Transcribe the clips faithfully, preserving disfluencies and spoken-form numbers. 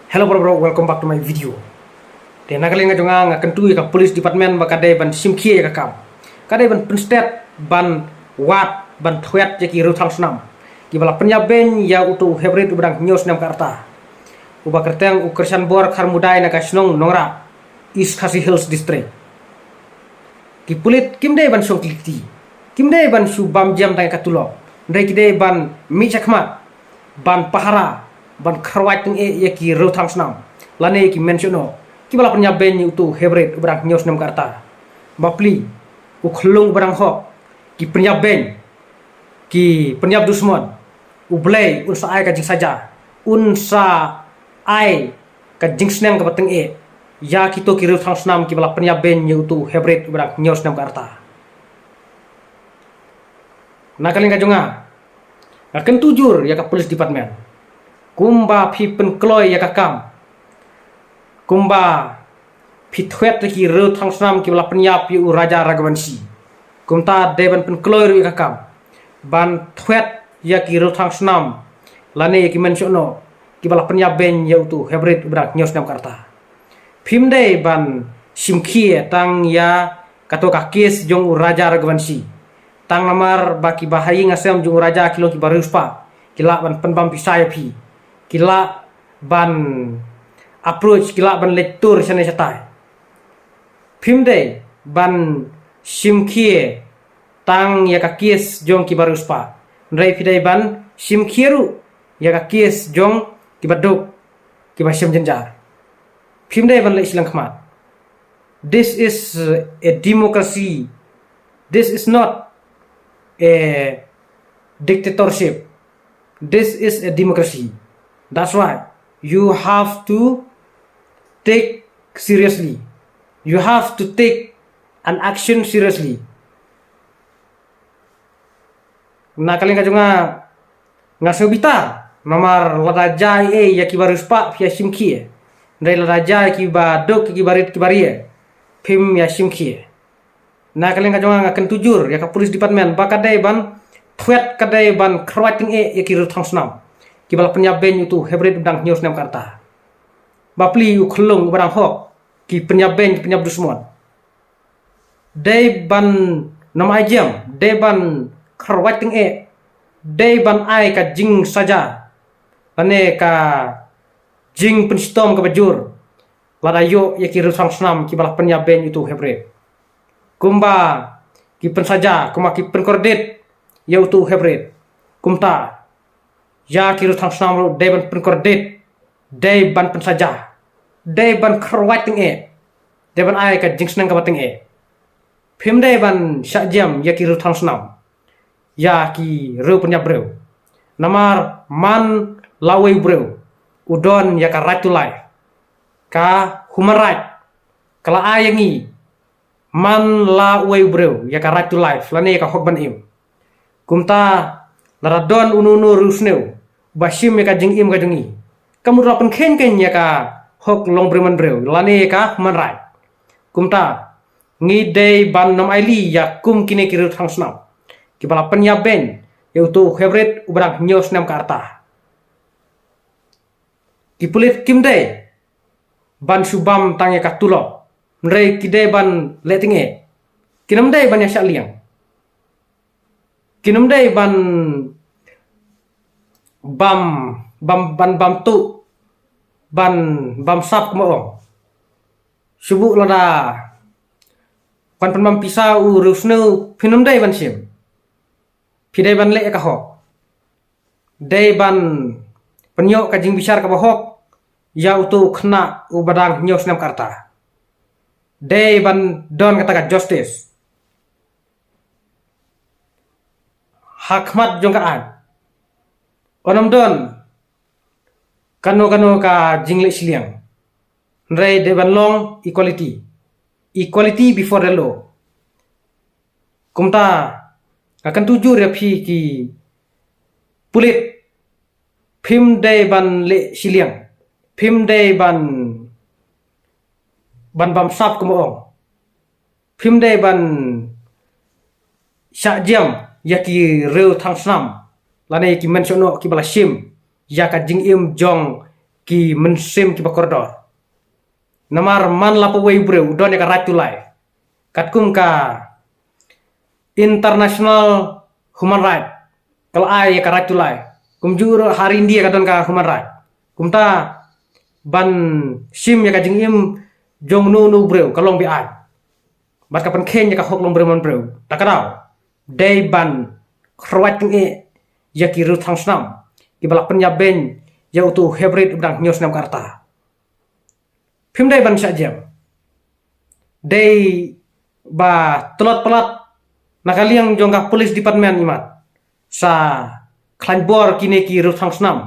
Hello bro, bro, welcome back to my video. Te na ka liang ka jong nga, nga kyntu ïa ka police department ba ka dei ban shim khia ïa ka kam. Ka dei ban pynstet, ban wad, ban thwet ïa ki riewthangsnam kiba la pynïap beiñ ïa uto u heprit uba dang hynñiew snem ka rta, uba kyrteng u Krishan Bor Kharmudai na ka shnong Nongrah, East Khasi Hills District. Ki pulit kim dei ban shong kti kti, kim dei ban shu bam jam tang ïa ka tulop, hynrei ki dei ban mih shakhmat, ban pahara, ban kharwait tyngeh ïa ki riewthangsnam lane ïa ki mynsiem noh kiba la pynïap beiñ ïa uto u heprit uba dang hynñiew snem ka rta. Bapli, u khyllung uba dang hok, ki pynïap beiñ, ki pynïap dusmon. U Blei un sa ai ka jingsaja, un sa ai ka jingsneng kaba tyngeh ïa kito ki riewthangsnam kiba la pynïap beiñ ïa uto u heprit uba dang hynñiew snem ka rta. Na ka liang ka jong nga, nga kyntu jur ïa ka police department, kumba phi pynkloi ïa ka kam, kumba phi thwet ïa ki riewthangsnam kiba la pynïap ïa u Raja Raghuvanshi, kumta dei ban pynkloi ruh ïa ka kam ban thwet ïa ki riewthangsnam lane ïa ki mynsiem noh kiba la pynïap beiñ ïa uto u heprit uba dang hynñiew snem ka rta. Phim dei ban shim khia tang ïa kato ka kes jong u Raja Raghuvanshi, tang namar ba kiba ha ïing ha sem jong u Raja ki long kiba riewspah, ki lah ban pynbam pisa ïa phi, ki lah ban approach, ki lah ban leit tur shane shatai. Phim dei ban shim khia tang ïa ka kes jong kiba riewspah, hynrei phi dei ban shim khia ruh ïa ka kes jong kiba duk, kiba shem jynjar. Phim dei ban leh shiliang khmat. This is a democracy. This is not a dictatorship. This is a democracy. That's why you have to take seriously. You have to take an action seriously. Na ka liang ka jong nga, nga sngewbitar namar lada jia ei ei ïa kiba riewspah phi ïa shim khia, hynrei lada jia ïa kiba duk, ïa kiba rit kiba ria, phim ïa shim khia. Na ka liang ka jong nga, nga kyntu jur ïa ka police department ba ka dei ban thwet, ka dei ban kharwait tyngeh ïa ki riewthangsnam kiba la pynïap beiñ ïa uto u heprit uba dang hynñiew snem ka rta. Bapli, u khyllung uba dang hok, ki pynïap beiñ, ki pynïap dusmon. Dei ban nym ai jam, dei ban kharwait tyngeh, dei ban ai ka jingsaja lane ka jingpynshitom kaba jur lada ïoh ïa ki riewthangsnam kiba la pynïap beiñ ïa uto u heprit. Kumba ki pynsaja, kumba ki pynkordit ïa uto u heprit, kumta ïa ki riewthangsnam ruh dei ban pynkordit, dei ban pynsaja, dei ban kharwait tyngeh, dei ban ai ka jingsneng kaba tyngeh. Phim dei ban shah jam ïa ki riewthangsnam, ïa ki riew pynïap briew. Namar man la uwei u briew u don ïa ka right to life, ka human right ka la ai ïa ngi. Man la uwei u briew ïa ka right to life lane ïa ka hok ban im. Kumta lada don uno uno u riewsniew uba shim ïa ka jingim ka jong ngi, ka mut u la pynkheiñ kein ïa ka hok long briew man briew lane ïa ka human right. Kumta ngi dei ban nym ailad ïa kum kine ki riewthangsnam kiba la pynïap beiñ ïa uto u heprit uba dang hynñiew snem ka rta. Ki pulit kim dei ban shu bam tang ïa ka tulop, hynrei ki dei ban leh tyngeh. Kin nym dei ban ïa shah liang. Kin nym dei ban bam, bam, ban bam tuh, ban bam sap kumba ong. Shu buh lada kan pynbam pisa u riewsniew, phin nym dei ban shim. Phi dei ban leh ïa ka hok. Dei ban pynïoh ka jingbishar kaba hok ïa uto u khynnah uba dang hynñiew snem ka rta. Dei ban don kata ka justice ha khmat jong ka aiñ. Ym don kano kano ka jingleh shiliang, hynrei dei ban long equality. Equality before the law. Kumta nga kyntu jur ïa phi ki pulit, phim dei ban leh shiliang, phim dei ban, ban bam sap kumba ong, phim dei ban shah jam ïa ki riewthangsnam lane ïa ki mynsiem noh kiba la shim ïa ka jingim jong ki mynsiem kiba kordor. Namar man la pawei u briew u don ïa ka right to life katkum ka international human right, ka la ai ïa ka right to life. Kumjuh ruh ha ri India ka don ka human right. Kumta ban shim ïa ka jingim jong uno uno u briew ka long beaiñ. Bad ka pynkheiñ ïa ka hok long briew man briew. Ta ka daw dei ban kyrwat tyngeh ïa ki riewthrang snam kiba la pynïap beiñ ïa uto u hybrid u ba dang hynñiew snem ka rta. Phim dei ban shah jem. Dei ba tlot palat na ka liang jong ka police department imat sa khlaiñ bor kine ki riewthrang snam,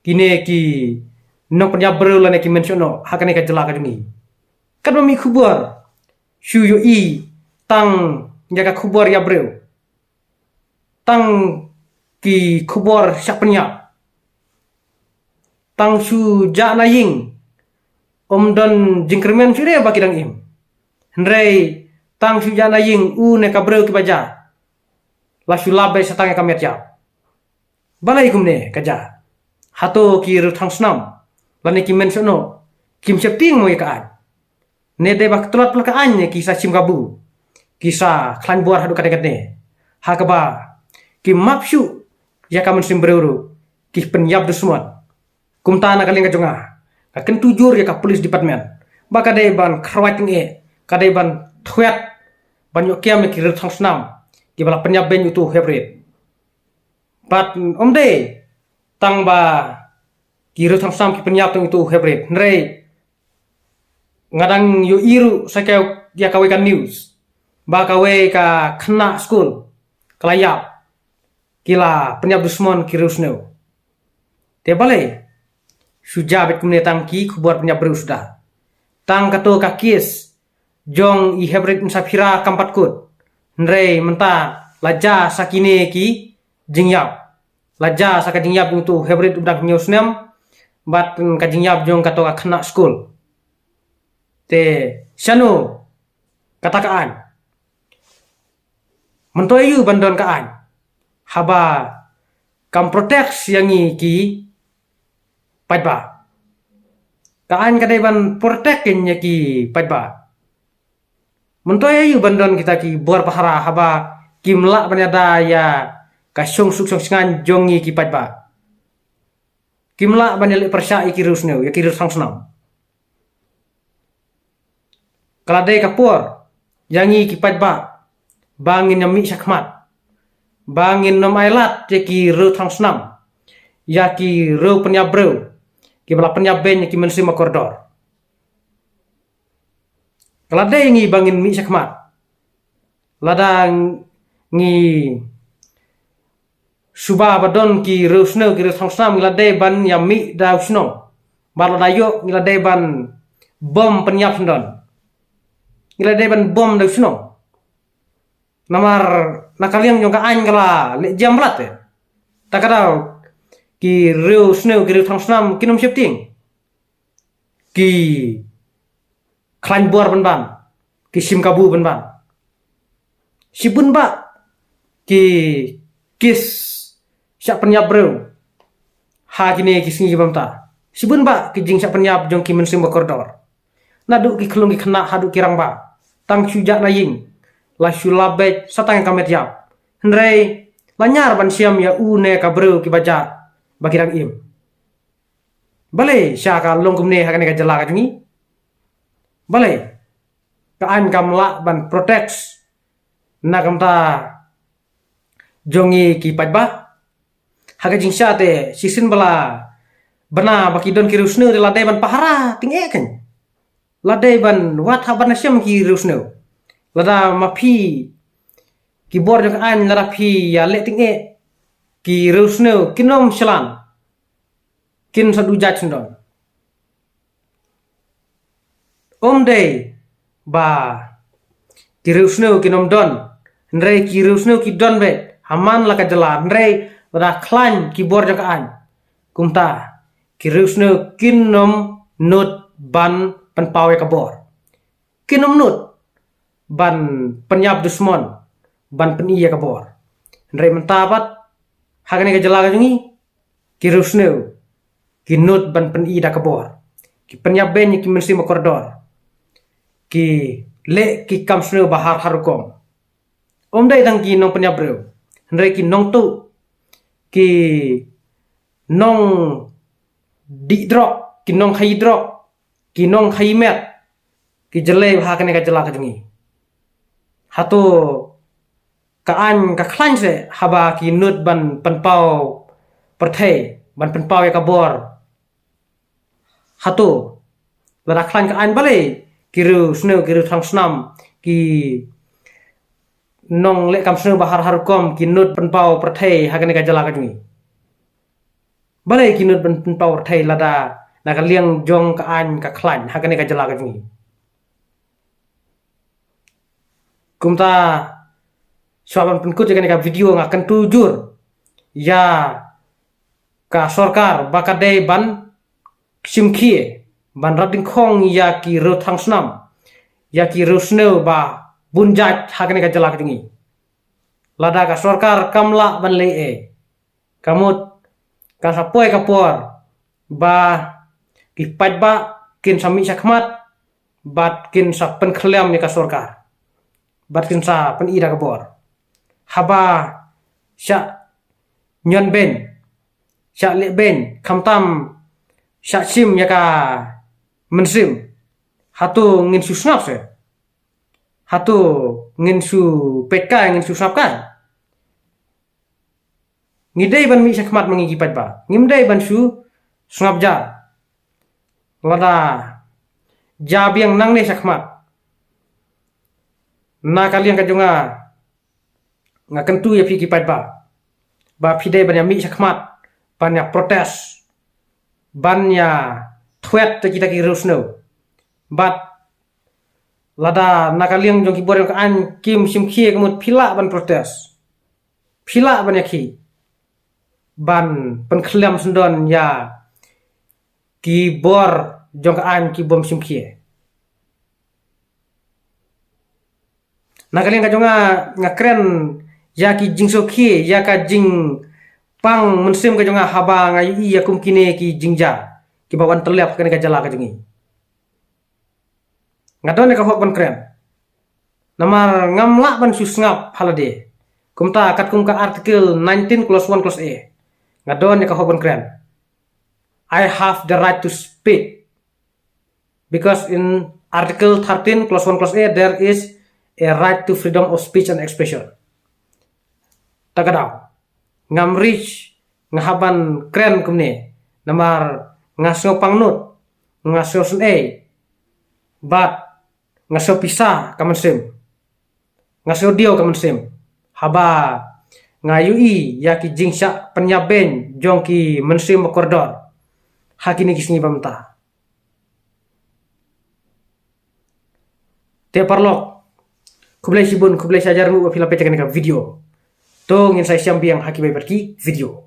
kine ki nongpynïap briew lane ki mynsiem noh ha kane ka jylla ka jong ngi. Katba mih khubor shu ïohi tang ïa ka khubor ïap briew, tang ki khubor shah pynïap, tang shu jah na ïing. Ym don jingkyrmen shuh de ba ki dang im. Hynrei tang shu jah na ïing, u ne ka briew kiba jah la shu lap beit sa tang ïa ka met ïap. Balei kumne ka jah? Hato ki riewthrang snam lane ki mynsiem noh kim sheptieng mo ïa ka aiñ? Ne dei ba tlot palat ka aiñ ne ki sa shim kabu, ki sa khlaiñ bor haduh katne katne, ha kaba ki map shuh ïa ka mynsiem briew ruh, ki pynïap dusmon. Kumta na ka liang ka jong nga, nga kyntu jur ïa ka police department ba ka dei ban kyrwat tyngeh, ka dei ban thwet ban ïoh kem ïa ki riewthrang snam kiba la pynïap beiñ uto u hybrid. Bad ym dei tang ba ki riewthrang snam ki pynïap tang uto u hybrid, hynrei nga dang ïohi ruh sa ka ïa kawei ka news ba kawei ka khynnah skul ka la ïap, ki la pynïap dusmon ki riewsniew. Te balei shu jah beit kumne tang ki khubor pynïap briew suda? Tang kato ka kes jong i hybrid Nsaphira kam pat kut, hynrei mynta la jah sa kine ki jingïap. La jah sa ka jingïap jong uto u hybrid u ba dang hynñiew snem bad ka jingïap jong kato ka khynnah skul. Te shano kata ka aiñ? Myntoi aïu ban don ka aiñ haba kam protect ïa ngi ki paidbah? Ka aiñ ka dei ban protect ïa ki paidbah. Myntoi aïu ban don kita ki bor pahara haba kim lah ban ïada ïa ka shongsuk shongshngaiñ jong ngi ki paidbah? Kim lah ban ïaleh pyrshah ïa ki riewsniew, ïa ki riewthrang snam. Ka la dei ka por ïa ngi ki paidbah ba ngin ïa mih shakhmat, ba ngin ym ailad ïa ki riewthrang snam, ïa ki riew pynïap briew kiba la pynïap beiñ ïa ki mynsiem ba kordor. Ka la dei ïa ngi ba ngin mih shakhmat. Lada ngi suba ba don ki riewsniew, ki riewthrang snam, ngi la dei ban ïa mih da u shnong. Bad lada ïoh, ngi la dei ban bom pynïap sngewdon. Ngi la dei ban bom da u shnong. Namar na ka liang jong ka aiñ ka la leh jam blat te. Ta ka daw ki riewsniew, ki riewthrang snam kin ym sheptieng. Ki khlaiñ bor pynban, ki shim kabu pynban. Shibun bah ki kes shah pynïap briew ha kine ki sngi kiba mynta. Shibun bah ki jingshah pynïap jong ki mynsiem ba kordor. Naduh ki khyllung ki khynnah haduh ki rangbah, tang shu jah na ïing la shu lap beit sa tang ïa ka met ïap. Hynrei la ñiar ban shem ïa u ne ka briew kiba jah ba ki dang im. Balei sha ka long kumne ha kane ka jylla ka jong ngi? Balei ka aiñ kam lah ban protect na ka bynta jong ngi ki paidbah? Ha ka jingshisha te, shisien ba la bna ba ki don ki riewsniew te la dei ban pahara tyngeh kein. La dei ban wad haba na shem ki riewsniew. Lada ma phi ki bor jong ka aiñ, lada phi ïaleh tyngeh, ki riewsniew kin ym shlan, kin sa duh jait sngewdon. Ym dei ba ki riewsniew kin ym don, hynrei ki riewsniew ki don beit ha man la ka jylla, hynrei lada khlaiñ ki bor jong ka aiñ, kumta ki riewsniew kin ym nud ban pynpaw ïa ka bor. Kin ym nud ban pynïap dusmon, ban pyni ïa ka bor. Hynrei mynta pat ha kane ka jylla ka jong ngi, ki riewsniew ki nud ban pyni da ka bor, ki pynïap beiñ ïa ki mynsiem ba kordor, ki leh ki kam sniew ba har har rukom. Ym dei tang ki nongpynïap briew, hynrei ki nongtuh, ki nongdih drok, ki nongkhaïi drok, ki nongkhaïi met, ki jlei ha kane ka jylla ka jong ngi. Hato ka aiñ ka khlaiñ seh haba ki nud ban pynpaw pyrthei, ban pynpaw ïa ka bor? Hato lada khlaiñ ka aiñ, balei ki riewsniew, ki riewthrang snam, ki nongleh kam sniew ba har har rukom ki nud pynpaw pyrthei ha kane ka jylla ka jong ngi? Balei ki nud ban pynpaw pyrthei lada na ka liang jong ka aiñ ka khlaiñ ha kane ka jylla ka jong ngi? Kumta, shuwa ban pynkut ïa kane ka video, nga kyntu jur ïa ka sorkar ba ka dei ban shim khie, ban rat dyngkhong ïa ki riewthrang snam, ïa ki riewsniew ba bun jait ha kane ka jylla ka jong ngi. Lada ka sorkar kam lah ban leh ei, ka mut kan sa poi ka por ba ki paidbah kin sa mih shakhmat bad kin sa pynkhliam ïa ka sorkar, bad kin sa pyni da ka bor. Haba shah ñion beiñ, shah leh beiñ, khamtam shah shim ïa ka mynsiem, hato ngin shu sngap seh? Hato ngin shu peit kai, ngin shu sngap kai? Ngi dei ban mih shakhmat ma ngi ki paidbah, ngim dei ban shu sngap jar. Lada jia biang nangne shakhmat, na ka liang ka jong nga, nga kyntu ïa phi ki paidbah ba phi dei ban ïa mih shakhmat, ban ïa protest, ban ïa thwet ïa kita ki riewsniew. Bad lada na ka liang jong ki bor jong ka aiñ kim shim khie, ka mut phi lah ban protest, phi lah ban ïa khie, ban pynkhliam syndon ïa ki bor jong ka aiñ ki bym shim khie. Na ka liang ka jong nga, nga kren ïa ki jingsngewkhia, ïa ka jingpang mynsiem ka jong nga haba nga ïohi ïa kum kine ki jingjia kiba wan tylliap ha kane ka jylla ka jong ngi. Nga don ïa ka hok ban kren, namar ngam lah ban shu sngap ha lade. Kumta katkum ka Article nineteen, clause one, clause A, nga don ïa ka hok ban kren. I have the right to speak. Because in Article thirteen, clause one, clause A, there is a right to freedom of speech and expression. Ta ka daw ngam ri nga hap ban kren kumne, namar nga sngew pangnud, nga sngew sngewsih, bad nga sngew pisa ka mynsiem, nga sngew diaw ka mynsiem haba nga ïohi ïa ki jingshah pynïap beiñ jong ki mynsiem ba kordor ha kine ki sngi ba mynta. Te paralok, khublei shibun, khublei shihajar nguh ba phi la peit ïa kane ka video. To ngin sa ïashem biang ha kiwei pat ki video.